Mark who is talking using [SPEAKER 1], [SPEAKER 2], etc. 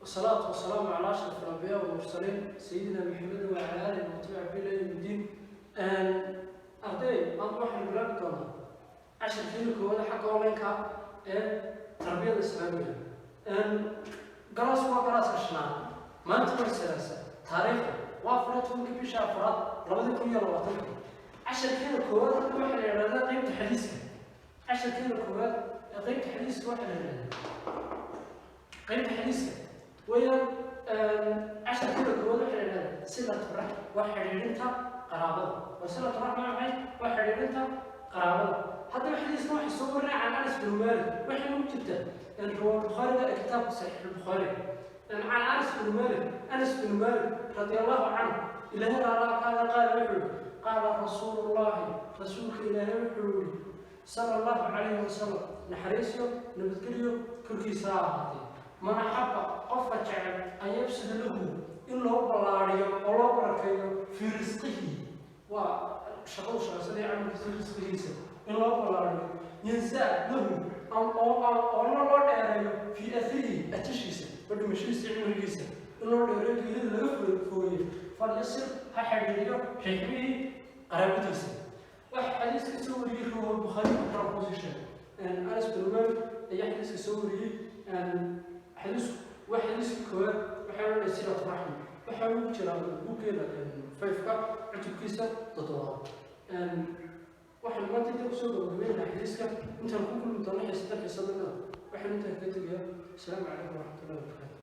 [SPEAKER 1] والصلاة والسلام على أشرف الأنبياء والمرسلين سيدنا محمد وعلى آله وتبع إلى يوم الدين. Arday, maanta waxaynu bilaabi doonaa casharkeena koowaad xagga online-ka ee tarbiyada islaamiga. Class waa classka shanaad. Maanta waa Salaasa, taariikhda waa 14-kii bisha afraad 2020-ka. Casharkeena koowaad hadda waxaa la yidhahdaa qeybta xadiiska. Casharkeena koowaad ee qeybta xadiiska waxaa la yidhahdaa qeybta xadiiska weeyaan. Casharkeena koowaad waxaa la yidhahdaa silatu raxm, waa xidhiidhinta qaraabada. Waa silatu raxm, waa maxay? Waa xidhiidhinta qaraabada. Haddaba xadiiska waxay soo warinay can Anas bin Malik, waxayna u jirtaa riwaaya Bukhaariga ee kitaabka Saxiix Bukhaariga. Can Anas bin Malik, Anas bin Malik رضي الله عنه, Ilaahay raalaa qaala, qaala wuxuu yihi: qaala rasuulullahi, rasuulka Ilaahay wuxuu yihi صلى الله عليه وسلم, naxariisyo nabadgelyo korkiisa ha ahaatee: من أحب, qofka jecel, أن يبسط له, in loo ballaariyo oo loo barakeeyo, في رزقه, waa shaqadu shaqaysanaya camalkiisa, risqigiisa in loo ballaariyo, ينسأ له, oona loo dheereeyo, في أثره, ajashiisa oo dhimashiisa, cimrigiisa in loo dheereeyo, geerida laga fogeeyo, فليصل, ha xidhiiriyo, رحمه, qaraabadiisa. Waxa xadiiska soo wariyey رواه البخاري. Proposition Anas bin Malik ayaa xadiiska soo wariyey. Xadiisku waa xadiiska koowaad. Waxaa odhanaya silatu raxmi waxaa ugu jira buuggeeda fayfka cutubkiisa toddobaad. Waxaan maanta inta kusoo gabagabeynaa xadiiska. Intaan ku kulmi doono xiisada xiisadana, waxaan intaan kaga tegayaa asalaamu calaykum waraxmatullahi wabarakaatu.